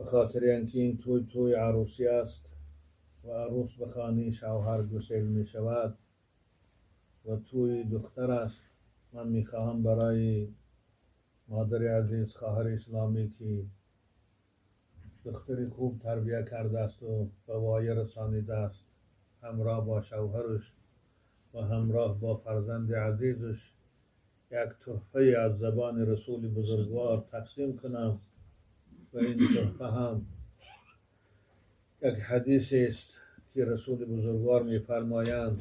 به خاطر اینکه این توی توی عروسی است و عروس به خانه شوهر گسیل می شود و توی دختر است، من می خواهم برای مادر عزیز، خواهر اسلامی که دختری خوب تربیه کرده است و به وایه رسانیده است، همراه با شوهرش و همراه با فرزند عزیزش، یک تحفه از زبان رسول بزرگوار تقسیم کنم و این تحفه هم یک حدیث است که رسول بزرگوار میفرمایند: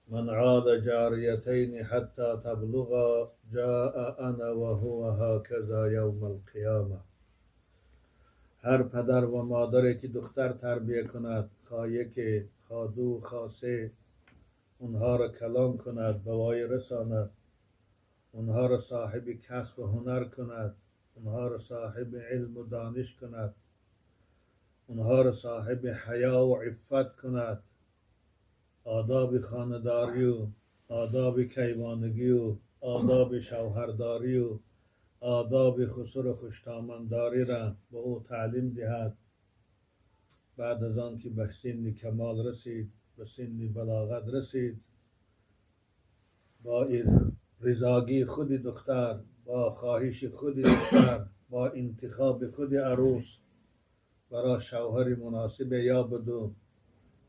من عال جاریتین حتی تبلغا جاء انا و هو هكذا یوم القیامه. هر پدر و مادری که دختر تربیه کند، خواه یکی، خواه دو، خواه سه، اونها را کلان کند، به وایه رساند، اونها را صاحب کسب و هنر کند، اونها را صاحب علم و دانش کند، اونها را صاحب حیا و عفت کند، آداب خانه‌داری و آداب کیوانگی و آداب شوهرداری و آداب خسر و خوشتامنداری را به او تعلیم دهد، بعد از آن که به سن کمال رسید، به سن بلاغت رسید، با رضاگی خود دختر، با خواهش خود دختر، با انتخاب خود عروس برای شوهر مناسب یابد و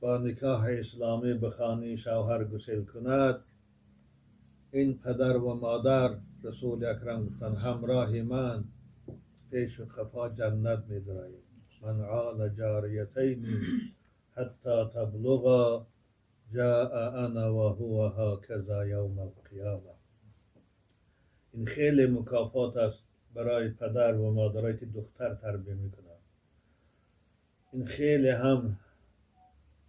با نکاح اسلامی به خانه شوهر گسیل کند، این پدر و مادر، رسول اکرم گفتن، همراه من پیش و قفا جنت می درآید. من عال جاریتین حتی تبلغا جاء انا و هو هكذا یوم القیامه. این خیلی مکافات است برای پدر و مادرایی که دختر تربیه میکنند. این خیلی هم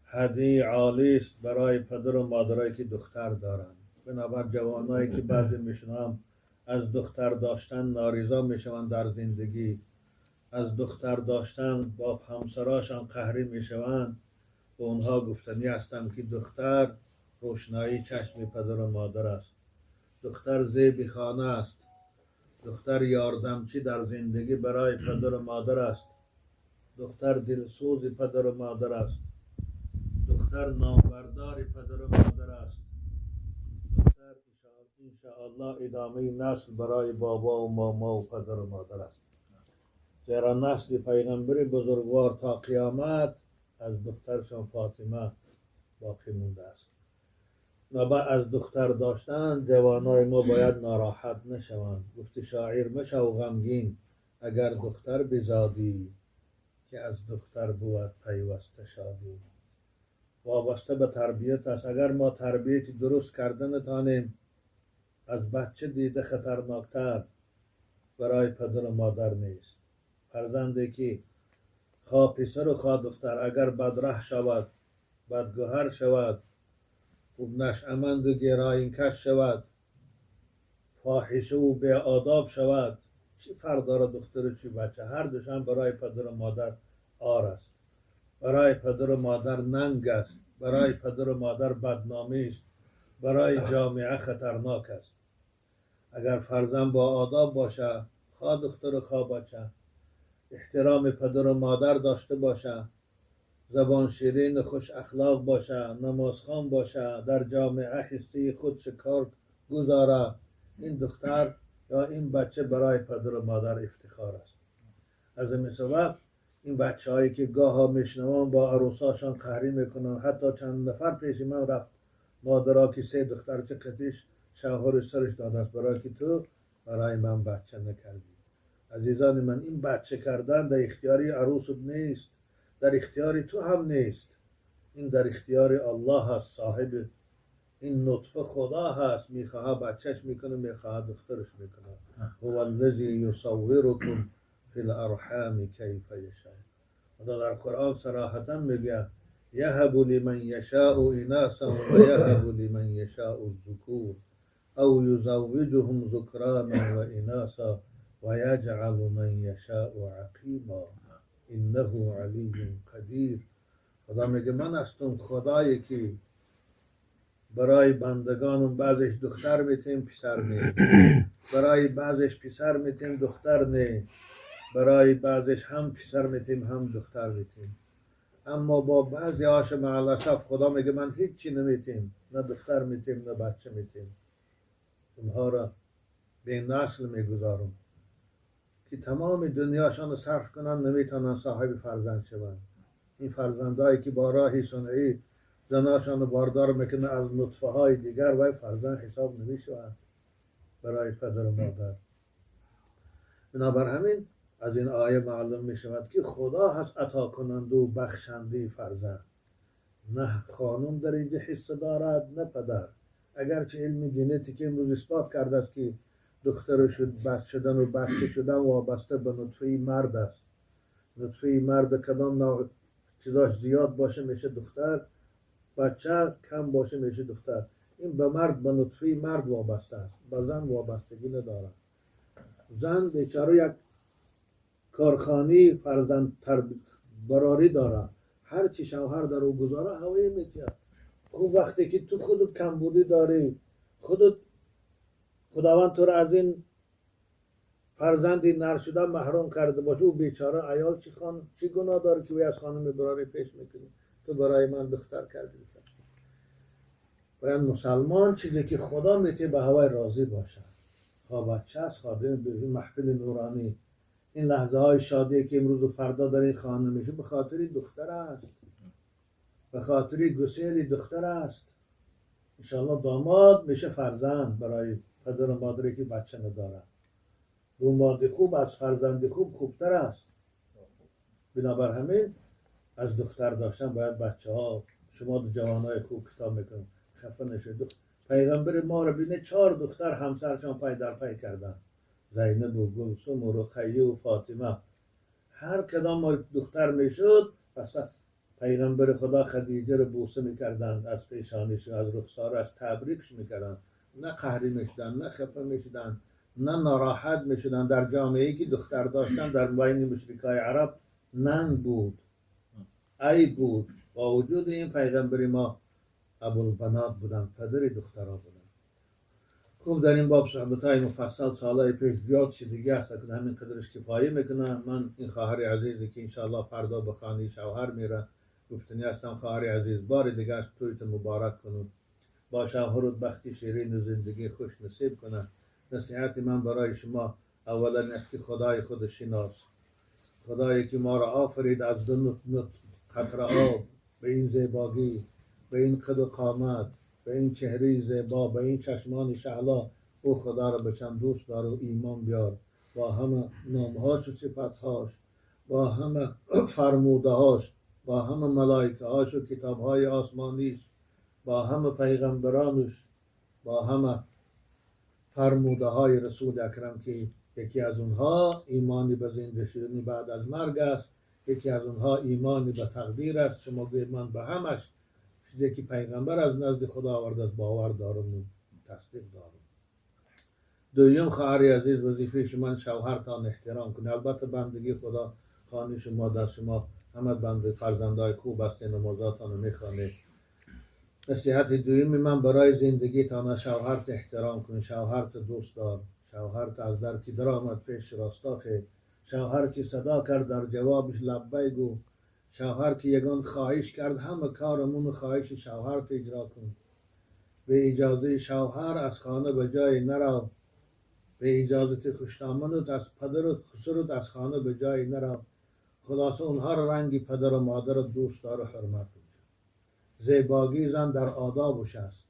هدیه عالی است برای پدر و مادرایی که دختر دارند. بنابر جوانایی که بعضی میشنم از دختر داشتن نارضا میشوند در زندگی، از دختر داشتن با همسراشان قهری میشوند، به اونها گفتنی هستم که دختر روشنایی چشم پدر و مادر است، دختر زیب خانه است، دختر یاردمچی در زندگی برای پدر و مادر است، دختر دلسوز پدر و مادر است، دختر نامبردار پدر و مادر است، دختر انشاءالله ادامه نسل برای بابا و ماما و پدر و مادر است، زیرا نسل پیغمبر بزرگوار تا قیامت از دخترشان فاطمه باقی مونده است. و از دختر داشتن جوانای ما باید ناراحت نشوند. گفت شاعر: مشو غمگین اگر دختر بزادی، که از دختر بود پیوسته شادی. وابسته به تربیت است. اگر ما تربیت درست کرده نتانیم، از بچه دیده خطرناکتر برای پدر و مادر نیست. فرزندی که خواه پسر و خواه دختر اگر بدره شود، بدگوهر شود، خوب نشأمند و گرایینکش شود، فاحشه و بی آداب شود، چی فرق داره دختر و چی بچه؟ هر دوشان برای پدر و مادر عار است، برای پدر و مادر ننگ است، برای پدر و مادر بدنامی است، برای جامعه خطرناک است. اگر فرزند با آداب باشه، خواه دختر و خواه بچه، احترام پدر و مادر داشته باشه، زبان شیرین خوش اخلاق باشه، نمازخوان باشه، در جامعه حصه خود کار گذاره، این دختر یا این بچه برای پدر و مادر افتخار است. از این سبب این بچه هایی که گاه میشنوم با عروساشان قهری میکنن، حتی چند نفر پیش من رفت مادرها که سه دختر چه قطیش شوهر سرش داده است برای که تو برای من بچه نکردی. عزیزان من، این بچه کردن در اختیاری عروس نیست، در اختیار تو هم نیست، این در اختیار الله هست. صاحب این نطفه خدا هست، میخواه بچهش میکنه، میخواه دخترش میکنه. هو الذی یصورکم فی الارحام کیف یشاء. خدا در قرآن صراحتا میگه: یهب لمن یشاء اناثا و یهب لمن یشاء الذکور او یزوجهم ذکرانا و اناثا و یجعل من یشاء عقیما انه علی قدیر. خدا میگه من هستم خدایی که برای بندگانم بعضش دختر میتیم، پسر نه، برای بعضش پسر میتیم، دختر نه. برای بعضش هم پسر میتیم هم دختر میتیم، اما با بعضی هاش مع الاسف خدا میگه من هیچی نمیتیم، نه دختر میتیم نه بچه میتیم، اونها را به نسل میگذارم که تمام دنیاشان رو صرف کنن نمیتونن صاحب فرزند شوند. این فرزندهایی که با راه صنعی زناشان رو باردار میکنه از نطفه های دیگر و فرزند حساب نمیشوند برای پدر و مادر. بنابر همین از این آیه معلوم میشود که خدا هست عطا کننده و بخشنده فرزند، نه خانم در اینجا حصه دارد نه پدر. اگرچه علم ژنتیک امروز اثبات کرده است که دختر شد بچه شدن و بچه شدن وابسته به نطفه مرد است. نطفه مرد کدام نوع چیزاش زیاد باشه میشه دختر، بچه کم باشه میشه دختر. این به مرد، به نطفه مرد وابسته است، به زن وابستگی ندارد. زن بیچاره یک کارخانه فرزند براری داره، هر چی شوهر در او گذاره هوایی میتید. خوب وقتی که تو خودت کمبودی داری، خودت خداوند تو را از این فرزندی نر شده محروم کرده باشه، او بیچاره عیال چی گناه داره که وی از خانم براری پیش میکنی تو برای من دختر کردی؟ باید مسلمان چیزی که خدا میته به هوای راضی باشه. خواه بچه است، خادم به محفل نورانی، این لحظه های شادی که امروز و فردا در این خانه میشه به خاطر دختر است، به خاطر گسیل دختر است. انشاءالله داماد میشه فرزند برای پدر و مادری که بچه نداره. داماد خوب از فرزند خوب خوبتر است. بنابر همین از دختر داشتن باید بچه ها، شما جوانای خوب کتاب میکنن خفه نشید. پیغمبر ما رو بینه 4 دختر همسرشان پای در پای کردن، زینب و گلثوم و رقیه و فاطمه. هر کدام دختر میشد پس پیغمبر خدا خدیجه رو بوسه میکردند از پیشانیش، از رخسارش تبریکش میکردن. نه قهری میشدن، نه خفه میشدن، نه ناراحت میشدن. در جامعه که دختر داشتن در بین مشرکای عرب ننگ بود، عیب بود. با وجود این پیغمبر ما ابوالبنات بودن، پدر دخترها بودن. خوب در این باب صحبت‌های مفصل سالهای پیش زیاد شد دیگه است که همین قدرش کفایه میکنه. من این خواهر عزیزی که انشاءالله فردا به خانه شوهر میره گفتنی هستم، خواهر عزیز بار دیگه تویت مبارک کنم، با شوهرت بختی شیرین و زندگی خوش نصیب کنه. نصیحت من برای شما اولا است که خدای خود شناس، خدایی که ما را آفرید از دو قطره آب به این زیبایی، به این قد و قامت، به این چهره زیبا، به این چشمان شعلا، او خدا را به چند دوست دار و ایمان بیار با همه نامهاش و صفتهاش، با همه فرمودهاش، با همه ملائکه‌هاش و کتابهای آسمانیش، با همه پیغمبرانش، با همه فرموده های رسول اکرم که یکی از اونها ایمانی به زنده شدن بعد از مرگ است، یکی از اونها ایمانی به تقدیر است. شما گوید من به همش چیزی که پیغمبر از نزد خدا آورده است باور دارم و تصدیق دارم. دویم خواهر عزیز، وظیفه شما شوهرتان احترام کنید. البته بندگی خدا خانه شما دست شما همه بنده فرزندای خوب هستین، نمازاتان رو میخوانید. نصیحت دویم من برای زندگیتان شوهرت احترام کن، شوهرت دوست دار، شوهرت از در که در آمد پیش راستا خیر، شوهر که صدا کرد در جوابش لبی گو، شوهر که یگان خواهش کرد همه کارمون خواهش شوهرت اجرا کن. به اجازه شوهر از خانه به جای نرو، به اجازت خوشدامنت از پدر و خسرت از خانه به جای نرو. خلاصه اونها را رنگ پدر و مادر دوست دار و حرمت کن. زیباگی زن در آدابش است،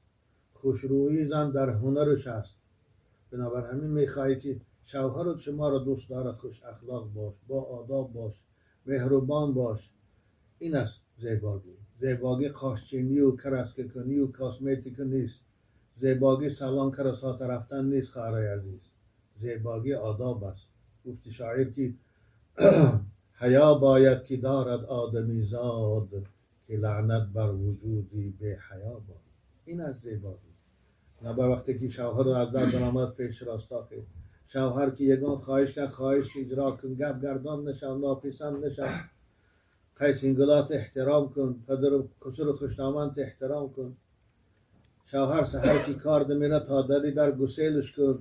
خوشرویی زن در هنرش است. بنابر همین میخواهی که شوهرت شما را دوست داره، خوش اخلاق باش، با آداب باش، مهربان باش. این است زیباگی. زیباگی قاشچینی و کرسکه کنی و کاسمیتیک نیست. زیباگی سالان کرسات رفتن نیست خواهرای عزیز. زیباگی آداب است. گفت شاعر که حیا باید که دارد آدمی زاد، که لعنت بر وجودی به حیا باد. این از زیباگی. نه بر وقتی که شوهر رو از در درآمد پیش راستا خیر، شوهر که یگان خواهش کرد خواهش اجرا کن، گپ گردان نشو، ناپسند نشو، قیسینگلات احترام کن، پدر و خسر و خوشنامانت احترام کن. شوهر سحر که کار دمیره تا دلی در گسیلش کن،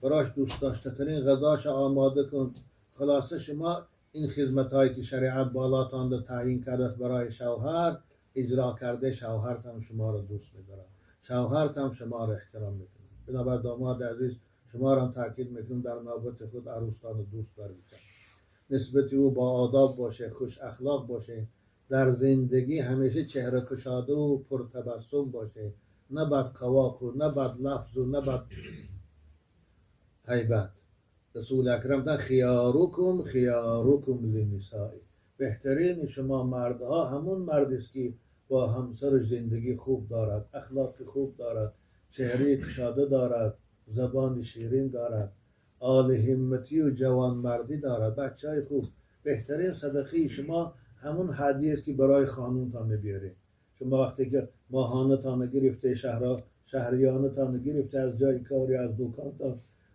براش دوست داشته ترین غذاش آماده کن. خلاصه شما این خدمت هایی که شریعت بالاتان رو تعیین کرده است برای شوهر اجرا کرده، شوهرتان شما رو دوست می‌داره، شوهرتان شما رو احترام میکنه. بنابر داماد عزیز، شما را هم تاکید میکنم در نوبت خود عروستان رو دوست دارید، نسبت او با آداب باشه، خوش اخلاق باشه، در زندگی همیشه چهره کشاده و پرتبسم باشه، نه بد قواق و نه بد لفظ و نه بد هیبت. رسول اکرم فرمودند خیارکم خیارکم لنسائی، بهترین شما مردها همون مرد است که با همسر زندگی خوب دارد، اخلاق خوب دارد، چهره کشاده دارد، زبان شیرین دارد، آل همتی و جوانمردی دارد، بچه های خوب. بهترین صدقه شما همون هدیه است که برای خانومتان میبیاره. شما وقتی که ماهانه گرفته، شهریانه گرفته، از جای کاری، از دکان،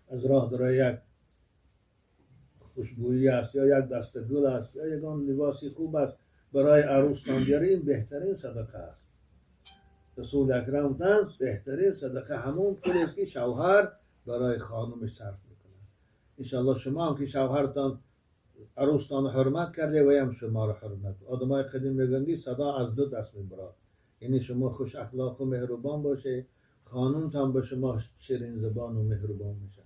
از راه داره یک خوشبویی است یا یک دسته گل است یا یگان لباسی خوب است برای عروستان بیاره، این بهترین صدقه است. رسول اکرم فرمودند بهترین صدقه همون پول است که شوهر برای خانمش صرف میکنه. انشالله شما هم که شوهرتان عروستان حرمت کرده و هم شما رو حرمت. آدمای قدیم میگن صدا از دو دست میبراد، یعنی شما خوش اخلاق و مهربان باشه، خانمتان به شما شیرین زبان و مهربان میشه.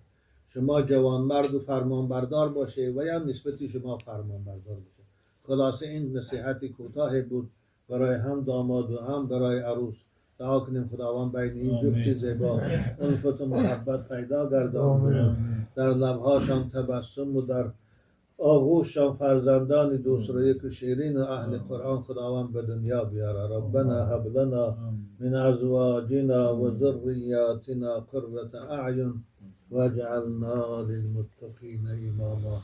شما جوانمرد و فرمانبردار باشه و یا نسبتی شما فرمانبردار باشه. خلاصه این نصیحت کوتاه بود برای هم داماد و هم برای عروس. دعا کنیم خداوند بین این جفت زیبا الفت و محبت پیدا گرداند، در لبهاشان تبسم و در آغوششان فرزندان دوست و شیرین و اهل قرآن خداوند به دنیا بیاره. ربنا هب لنا من ازواجنا و ذریاتنا قرة اعین واجعلنا للمتقین اماما.